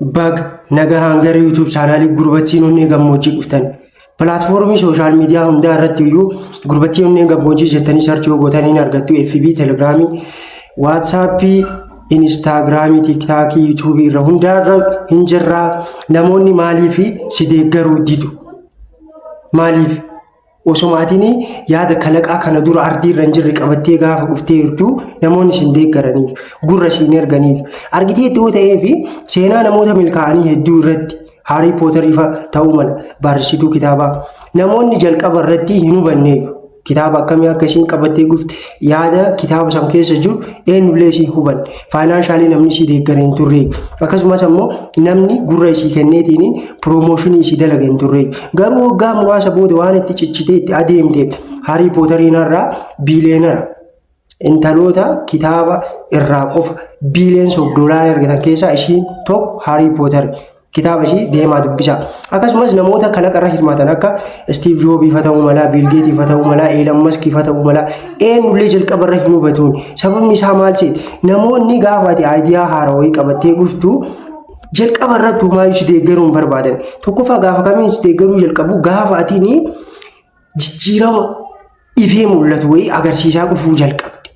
Baga nagahaan gara YouTube chaanaalii Gurbattiin Onnee Gammoojjii dhuftan. Pilaatfoormii social media hundaa irratti iyyuu Gurbattii Onnee Gammoojjii jettanii search yoo gootanii ni argattu. FB, Telegiraamii, Waatsaappii, Inistaagiraamii, Tiiktaakii, Yuutuubii irra hundaa irra hin jirraa. Namoonni maaliif si deeggaruu didu? Maaliif? Osoma atini yaada kalaqaa kana dura ardii irra hin jirre qabattee gaafa dhuftee jirtu namoonni sin deeggaraniif, gurra siin erganiif. Argiteetti yoo ta'ee fi seenaa namoota milkaa'anii hedduu irratti Haarii Pootarii fa'a ta'uu mala barreessituu kitaabaa. Namoonni jalqaba irratti hin hubanneef kitaaba akkamii akka isiin qabattee dhufte, yaada kitaaba san keessa jiru eenyullee isii hubanne. Financially namni isii deeggare hin turre. Akkasumas ammoo namni gurra isii kenneetiin promotion isii dalaga hin turre. Garuu waggaa muraasa booda waan itti cichitee itti adeemteef Haarii Pootariin har'aa billionaire. Intaloota kitaaba irraa qofa billions of dollar argatan keessaa ishiin tokko Haarii Pootar. Kitaaba ishii deemaa dubbisaa. Akkasumas namoota kalaqa irra hirmaatan akka Steve Jobs fa ta'uu mala, Bill Gates fa ta'uu mala, Elon Musk fa ta'uu mala, eenyullee jalqaba irra hin hubatuun. Sababni isaa maal seeti? Namoonni gaafa ati idea haaraa wayii qabattee dhuftu jalqaba irratti homaayyuu si deeggaruu hin barbaadan. Tokkoffaa, gaafa kamiin si deeggaruu jalqabu? Gaafa atiin jijjiirama ifee mul'atu wayii agarsiisaa dhufuu jalqabde.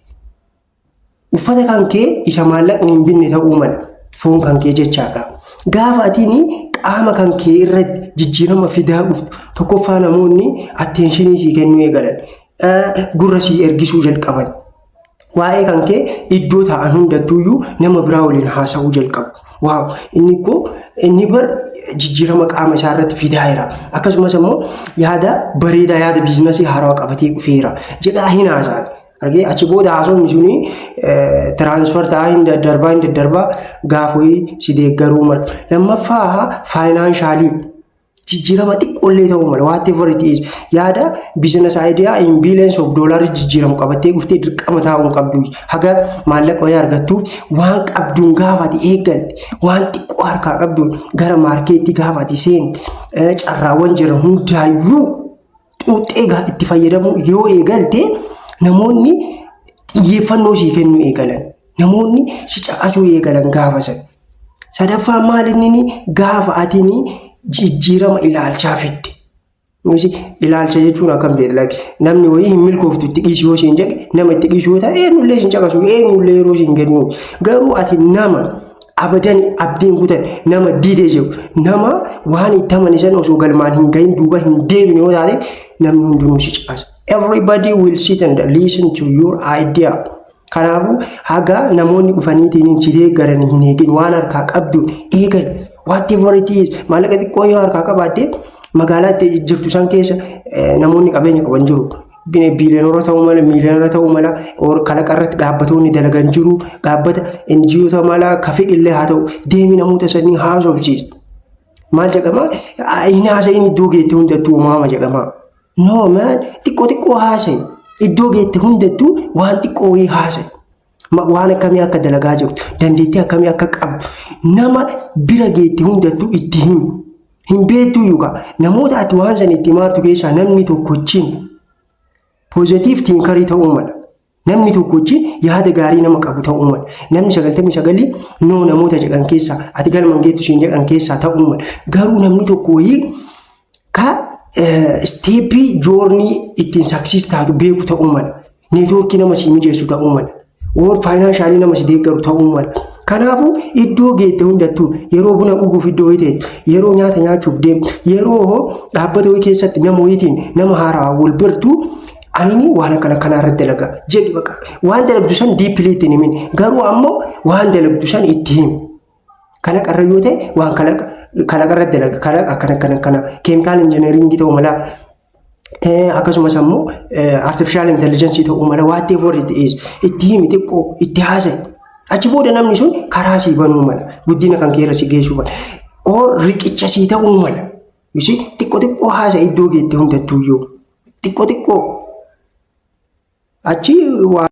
Uffata kan kee isa maallaqni hin binne ta'uu mala. Foon kan kee jechaadha. Gaafa atiin qaama kan kee irratti jijjiirama fidaa dhuftu, tokkoffaa namoonni attention sii kennuu eegalan. Gurra sii ergisuu jalqaban. Waa'ee kan kee iddoo taa'an hundattuuyyuu nama biraa waliin haasa'uu jalqabu. Wow, inni koo inni bar jijjiirama qaama isaa irratti fidaa jira. Akkasumas immoo yaada bareedaa, yaada business haarawaa qabatee dhufeera. Jedhaa hin haasa'an. Argee achi booda haasofni suni transfer ta'aa hin daddarbaa, hin daddarbaa, gaafii si deeggaruu mala. Lammaffaa, financially jijjiirama xiqqoollee ta'uu mala. Whatever it is, yaada business idea in billions of dollar jijjiiramu qabattee dhuftee dirqama taa'uu hin qabdu. Haga maallaqa wayii argattuuf waan qabduun gaafa ati eeggalte, waan xiqqoo harkaa qabduun gara market gaafa ati seente, carraawwan jiran hundaayyuu xuuxxee itti fayyadamuu yoo eegalte, namoonni xiyyeeffannoo sii kennuu eegalan. Namoonni si caqasuu eegalan gaafa san. Sadaffaan maal inni? Gaafa atini jijjiirama ilaalchaa fidde. Ilaalcha jechuun akkam jedhe, namni wayii hin milkooftu, itti dhiisi yoo siin jedhe, nama itti dhiisu yoo ta'e, eenyullee siin caqasu, eenyullee yeroo siin kennu. Garuu ati nama abadan abdiin kutan, nama didee jiru, nama waan itti amane san osoo galmaan hin gahin duuba hin deebine yoo taate, namni hundinuu si caqasa. Everybody will sit and listen to your idea. Kanaafuu haga namoonni dhufaniitiin si deeggaran hin eegin, waan harkaa qabdu eegali. Whatever it is, maallaqa xiqqoo yoo harkaa qabaatte, magaalaa itti jirtu san keessa namoonni qabeenya qaban jiru. Billionaire ta'uu mala, millionaire ta'uu mala, kalaqa irratti dhaabbatoonni dalagan jiru, dhaabbata NGO mala, kafee illee haa ta'u, deemi namoota sanii haasofsiisa. Maal jedhama? Hin haasa'in iddoo geette hundattuu uumama jedhama. No man, xiqqoo xiqqoo haasa'i. Iddoo geette hundattuu waan xiqqoo wayii haasa'i. Waan akkamii akka dalagaa jirtu, dandeettii akkamii akka qabdu, nama bira geette hundattuu itti himi. Hin beektuu yookaan namoota ati waan sana itti maartu keessaa namni tokkochiin positive thinker ta'uu mala. Namni tokkochi yaada gaarii nama qabu ta'uu mala. Namni 99 no namoota jedhan keessaa, ati galma geettu siin jedhan keessaa ta'uu mala. Garuu namni tokko wayii ka step journey ittiin success taatu beeku ta'uu mala. Network nama sii mijeessu ta'uu mala. Or financially nama si deeggaru ta'uu mala. Kanaafuu iddoo geette hundattuu, yeroo buna dhuguuf iddoo wayii ta'e, yeroo nyaata nyaachuuf deemtu, yeroo dhaabbata wayii keessatti nama wayiitiin, nama haaraa wal bartu, ani waan akkana akkanaa irratti dalaga jedhi. Bakka waan dalagdu san deeply ittiin himin, garuu ammoo waan dalagdu san itti himi. Kalaqa irra yoo ta'e, waan kalaqa kalaqa irratti dalaga, kalaqa akkana akkana akkana, chemical engineering ta'uu mala, akkasumas ammoo artificial intelligence ta'uu mala, whatever it is, itti himi, xiqqoo itti haasa'i. Achi booda namni sun karaa sii banuu mala, guddina kan keerra si geessuu mala, or riqicha sii ta'uu mala. Xiqqoo xiqqoo haasa'i iddoo geette hundattuu iyyuu. Xiqqoo xiqqoo. Achi waan